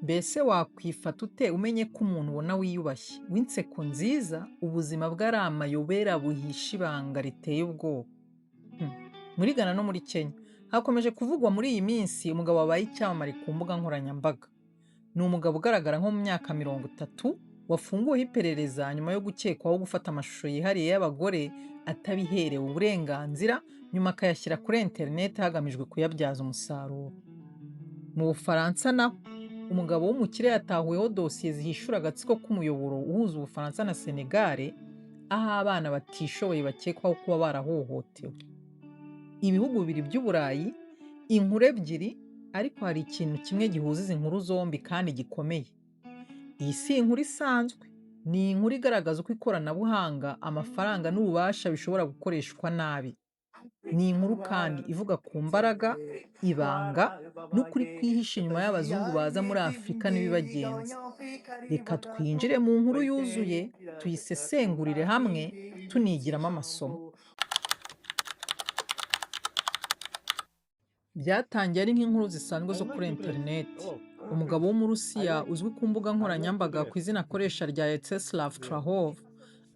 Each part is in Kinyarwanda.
Mbese wakwifata ute umenye ko umuntu ubona wiyubashye, w'inseko nziza, ubuzima bwe ari amayobera buhishe ibanga riteye ubwoba? Muri Ghana no muri Kenya hakomeje kuvugwa muri iyi minsi umugabo wabaye icyamamare ku mbuga nkoranyambaga. Ni umugabo ugaragara nko mu myaka 30 wafunguweho iperereza nyuma yo gukekwaho gufata amashusho yihariye y'abagore atabiherewe uburenganzira, nyuma akayashyira kuri interineti hagamijwe kuyabyaza umusaruro. Mu Bufaransa naho, umugabo w'umukire yatahuweho dosiye zihishura agatsiko k'umuyoboro uhuza Ubufaransa na Senegal, aho abana batishoboye bakekwaho kuba barahohotewe. Ibihugu bibiri by'Uburayi, inkuru ebyiri, ariko hari ikintu kimwe gihuza izi nkuru zombi kandi gikomeye. Iyi si inkuru isanzwe, ni inkuru igaragaza uko ikoranabuhanga, amafaranga n'ububasha bishobora gukoreshwa nabi. Ni inkuru kandi ivuga ku mbaraga, ibanga n'ukuri kwihishe inyuma y'abazungu baza muri Afurika n'ibibagenza. Reka twinjire mu nkuru yuzuye, tuyisesengurire hamwe, tunigiramo amasomo. Byatangiye ari nk'inkuru zisanzwe zo kuri interineti. Umugabo w'Umurusiya uzwi ku mbuga nkoranyambaga ku izina akoresha rya Vyacheslav Trahov,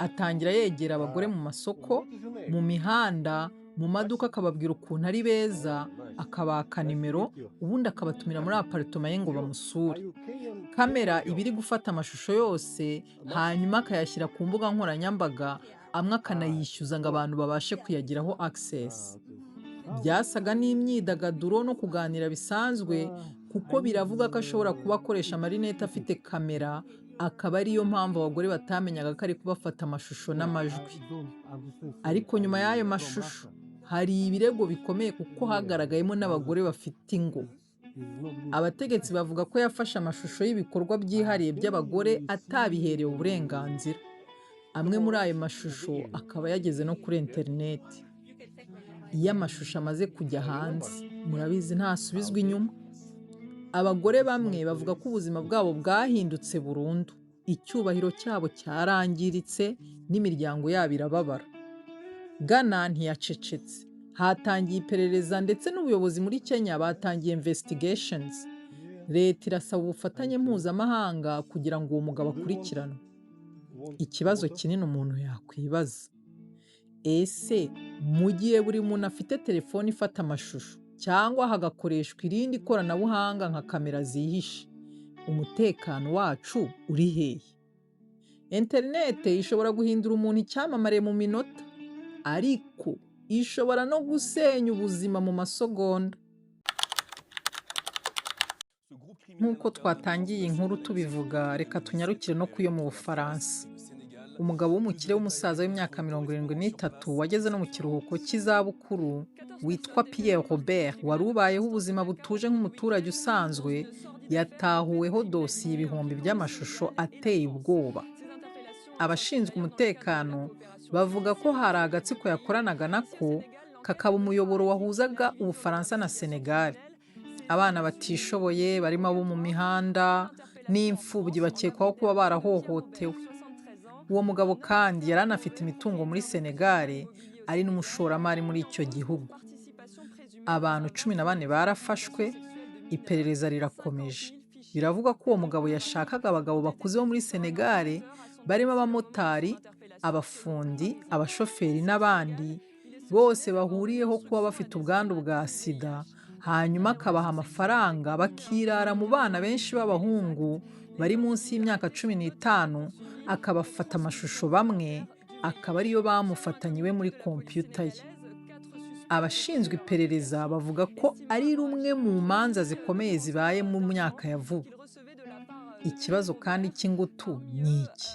atangira yegera abagore mu masoko, mu mihanda, mu maduka, akababwira ukuntu ari beza, akabaka nimero, ubundi akabatumira muri aparitoma ye ngo bamusure. Kamera iba iri gufata amashusho yose, hanyuma akayashyira ku mbuga nkoranyambaga, amwe akanayishyuza ngo abantu babashe kuyagiraho access. Byasaga n'imyidagaduro no kuganira bisanzwe, kuko biravuga ko ashobora kuba akoresha amarinete afite kamera, akaba ariyo mpamvu abagore batamenyaga ko ari kubafata amashusho n'amajwi. Ariko nyuma y'ayo mashusho hari ibirego bikomeye kuko hagaragayemo n'abagore bafite ingo. Abategetsi bavuga ko yafashe amashusho y'ibikorwa byihariye by'abagore atabiherewe uburenganzira. Amwe muri ayo mashusho akaba yageze no kuri interineti. Iyo amashusho amaze kujya hanze, murabizi ntasubizwa inyuma. Abagore bamwe bavuga ko ubuzima bwabo bwahindutse burundu, icyubahiro cyabo cyarangiritse n'imiryango yabo irababara. Ghana ntiyacecetse, hatangiye iperereza ndetse n'ubuyobozi muri Kenya batangiye investigations. Leta irasaba ubufatanye mpuzamahanga kugira ngo uwo mugabo akurikiranwe. Ikibazo kinini umuntu yakwibaza: ese mu gihe buri muntu afite telefone ifata amashusho cyangwa hagakoreshwa irindi koranabuhanga nka kamera zihishe, umutekano wacu uri hehe? Interinete ishobora guhindura umuntu icyamamare mu minota, ariko ishobora no gusenya ubuzima mu masegonda. Nk'uko twatangiye inkuru tubivuga, reka tunyarukire no ku yo mu Bufaransa. Umugabo w'umukire w'umusaza w'imyaka 73 wageze no mu kiruhuko cy'izabukuru witwa Pierre Robert, wari ubayeho ubuzima butuje nk'umuturage usanzwe, yatahuweho dosiye ibihumbi by'amashusho ateye ubwoba. Abashinzwe umutekano bavuga ko hari agatsiko yakoranaga nako, kakaba umuyoboro wahuzaga Ubufaransa na Senegal. Abana batishoboye barimo abo mu mihanda n'imfubyi bakekwaho kuba barahohotewe. Uwo mugabo kandi yari anafite imitungo muri Senegal, ari n'umushoramari muri icyo gihugu. Abantu 14 barafashwe, iperereza rirakomeje. Biravugwa ko uwo mugabo yashakaga abagabo bakuze bo muri Senegal, barimo abamotari, abafundi, abashoferi n'abandi, bose bahuriyeho kuba bafite ubwandu bwa SIDA, hanyuma akabaha amafaranga bakirara mu bana benshi b'abahungu bari munsi y'imyaka 15, akabafata amashusho bamwe, akaba ariyo bamufatanye iwe muri kompiyuta ye. Abashinzwe iperereza bavuga ko ari rumwe mu manza zikomeye zibaye mu myaka ya vuba. Ikibazo kandi cy'ingutu ni iki: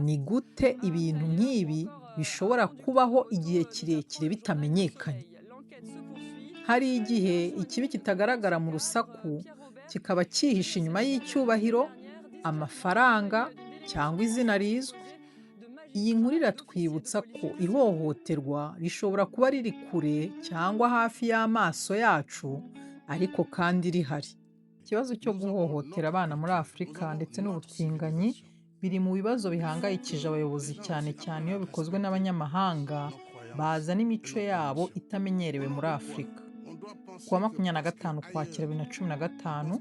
ni gute ibintu nk'ibi bishobora kubaho igihe kirekire bitamenyekanye? Hari igihe ikibi kitagaragara mu rusaku, kikaba cyihishe inyuma y'icyubahiro, amafaranga cyangwa izina rizwi. Iyi nkuru iratwibutsa ko ihohoterwa rishobora kuba riri kure cyangwa hafi y'amaso yacu, ariko kandi rihari. Ikibazo cyo guhohotera abana muri Afurika ndetse n'ubutinganyi biri mu bibazo bihangayikishije abayobozi, cyane cyane iyo bikozwe n'abanyamahanga bazana imico yabo itamenyerewe muri Afurika. Ku wa 25 Ukwakira 2015,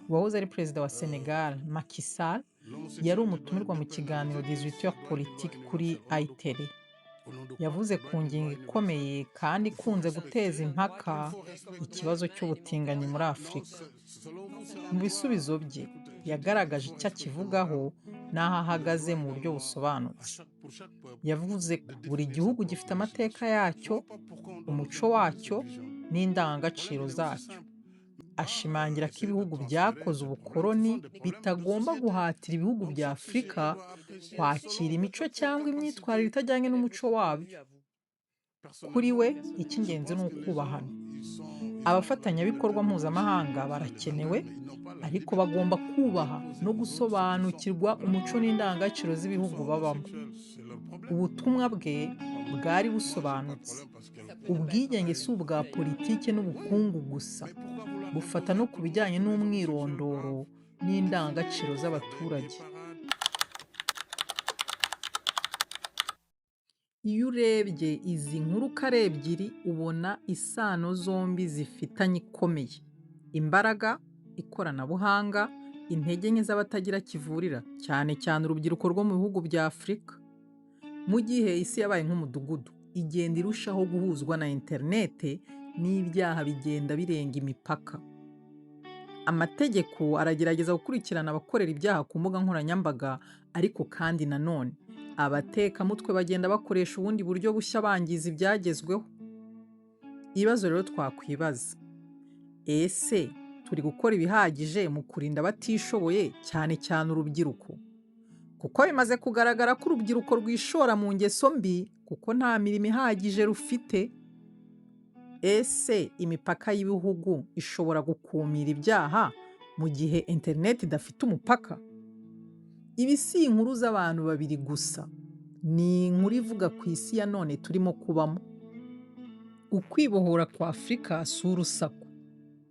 uwahoze ari Perezida wa Senegal, Macky Sall, yari umutumirwa mu kiganiro 18h Politique kuri iTélé. Yavuze ku ngingo ikomeye kandi ikunze guteza impaka: ikibazo cy'ubutinganyi muri Afurika. Mu bisubizo bye, yagaragaje icyo akivugaho n'aho ahagaze mu buryo busobanutse. Yavuze ko buri gihugu gifite amateka yacyo, umuco wacyo n'indangagaciro zacyo. Ashimangira ko ibihugu byakoze ubukoloni bitagomba guhatira ibihugu bya Afurika kwakira imico cyangwa imyitwarire itajyanye n'umuco wabyo. Kuri we, icy'ingenzi ni ukubahana. Abafatanyabikorwa mpuzamahanga barakenewe, ariko bagomba kubaha no gusobanukirwa umuco n'indangagaciro z'ibihugu babamo. Ubutumwa bwe bwari busobanutse: ubwigenge si ubwa politiki n'ubukungu gusa, bufata no ku bijyanye n'umwirondoro n'indangagaciro z'abaturage. Iyo urebye izi nkuru uko ari ebyiri, ubona isano zombi zifitanye ikomeye: imbaraga, ikoranabuhanga, intege nke z'abatagira kivurira, cyane cyane urubyiruko rwo mu bihugu bya Afurika. Mu gihe isi yabaye nk'umudugudu, igenda irushaho guhuzwa na interinete, n'ibyaha bigenda birenga imipaka. Amategeko aragerageza gukurikirana abakorera ibyaha ku mbuga nkoranyambaga, ariko kandi nanone abatekamutwe bagenda bakoresha ubundi buryo bushya bangiza ibyagezweho. Ibibazo rero twakwibaza: ese turi gukora ibihagije mu kurinda abatishoboye, cyane cyane urubyiruko? Kuko bimaze kugaragara ko urubyiruko rwishora mu ngeso mbi kuko nta mirimo ihagije rufite. Ese imipaka y'ibihugu ishobora gukumira ibyaha mu gihe interineti idafite umupaka? Ibi si inkuru z'abantu babiri gusa, ni inkuru ivuga ku isi ya none turimo kubamo. Ukwibohora kwa Afurika si urusaku,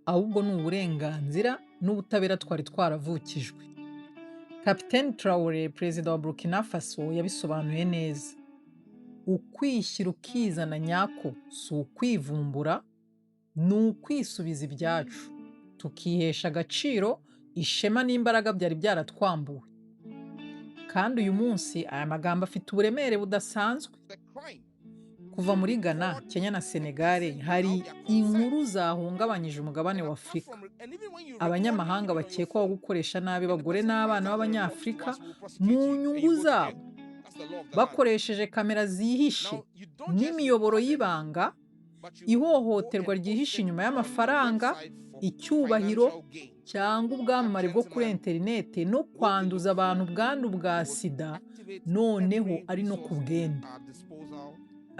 ahubwo ni uburenganzira n'ubutabera twari twaravukijwe. Kapiteni Traoré, Perezida wa Burkina Faso, yabisobanuye neza: ukwishyira ukizana nyako si ukwivumbura, ni ukwisubiza ibyacu, tukihesha agaciro, ishema n'imbaraga byari byaratwambuwe. Kandi uyu munsi aya magambo afite uburemere budasanzwe. Kuva muri Ghana, Kenya na Senegal hari inkuru zahungabanyije umugabane wa Afurika. Abanyamahanga bakekwaho gukoresha nabi abagore n'abana b'Abanyafurika mu nyungu zabo, bakoresheje kamera zihishe n'imiyoboro y'ibanga, ihohoterwa ryihishe inyuma y'amafaranga, icyubahiro cyangwa ubwamamare bwo kuri interinete, no kwanduza abantu ubwandu bwa SIDA, noneho ari no ku bwende.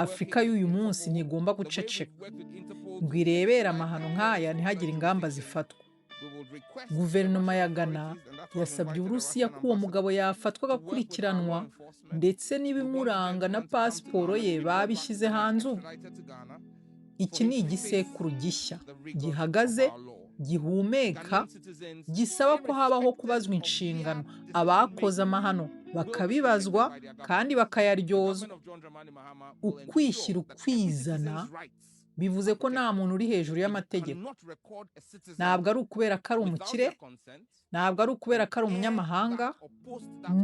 Afurika y'uyu munsi ntigomba guceceka ngo irebere amahano nk'aya ntihagire ingamba zifatwa. Guverinoma ya Ghana yasabye Uburusiya ko uwo mugabo yafatwa agakurikiranwa, ndetse n'ibimuranga na pasiporo ye babishyize hanze ubu. Iki ni igisekuru gishya gihagaze, gihumeka, gisaba ko habaho kubazwa inshingano, abakoze amahano bakabibazwa kandi bakayaryozwa. Ukwishyira ukwizana bivuze ko nta muntu uri hejuru y'amategeko. Ntabwo ari ukubera ko ari umukire, ntabwo ari ukubera ko ari umunyamahanga,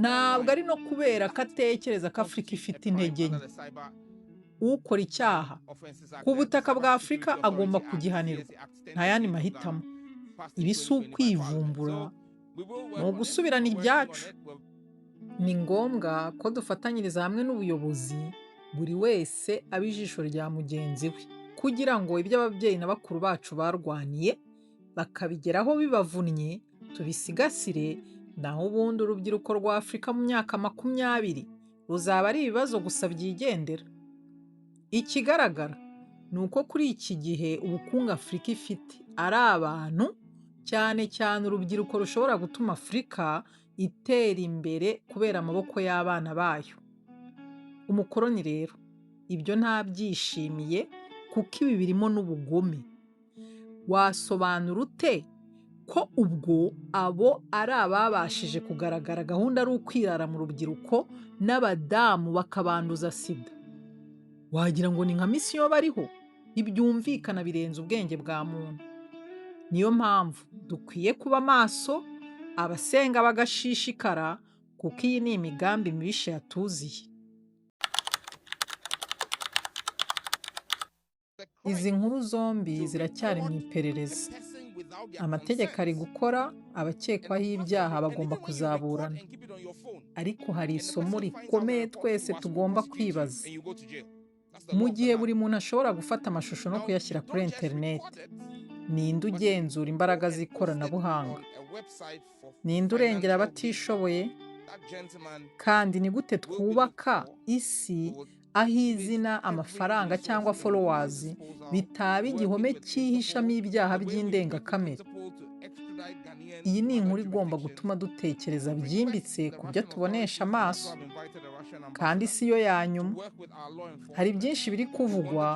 ntabwo ari no kubera ko atekereza ko Afurika ifite intege nke. Ukora icyaha ku butaka bwa Afurika agomba kugihanirwa, nta yandi mahitamo. Ibi si ukwivumbura, ni ugusubirana ibyacu. Ni ngombwa ko dufatanyiriza hamwe n'ubuyobozi, buri wese abe ijisho rya mugenzi we, kugira ngo ibyo ababyeyi na bakuru bacu barwaniye bakabigeraho bibavunnye tubisigasire. Naho ubundi urubyiruko rwa Afurika mu myaka 20 ruzaba ari ibibazo gusa byigendera. Ikigaragara ni uko kuri iki gihe ubukungu Afurika ifite ari abantu, cyane cyane urubyiruko, rushobora gutuma Afurika itera imbere kubera amaboko y'abana bayo. Umukoroni rero ibyo ntabyishimiye, kuko ibi birimo n'ubugome. Wasobanura ute Ko ubwo abo ari ababashije kugaragara, gahunda ari ukwirara mu rubyiruko n'abadamu bakabanduza sida. Wagira ngo ni nka misiyo bariho, ntibyumvikana, birenze ubwenge bwa muntu. Niyo mpamvu dukwiye kuba maso, abasenga bagashishikara, kuko iyi ni imigambi mibisha yatuziye. Izi nkuru zombi ziracyari mu iperereza. Amategeko ari gukora, abakekwaho ibyaha bagomba kuzaburana. Ariko hari isomo rikomeye twese tugomba kwibaza. Mu gihe buri muntu ashobora gufata amashusho no kuyashyira kuri interineti, ninde ugenzura imbaraga z'ikoranabuhanga? Ninde urengera abatishoboye? Kandi ni gute twubaka isi aho izina, amafaranga cyangwa followers bitaba igihome cyihishamo ibyaha by'indengakamere? Iyi ni inkuru igomba gutuma dutekereza byimbitse ku byo tubonesha amaso, kandi si yo ya nyuma. Hari byinshi biri kuvugwa,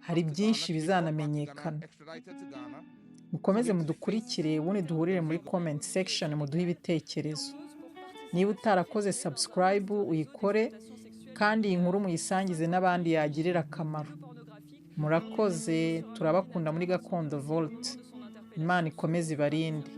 hari byinshi bizanamenyekana. Mukomeze mudukurikire, ubundi duhurire muri comment section muduhe ibitekerezo. Niba utarakoze subscribe, uyikore, kandi iyi nkuru muyisangize n'abandi yagirira akamaro. Murakoze, turabakunda muri Gakondo Vault. Imana ikomeze ibarinde.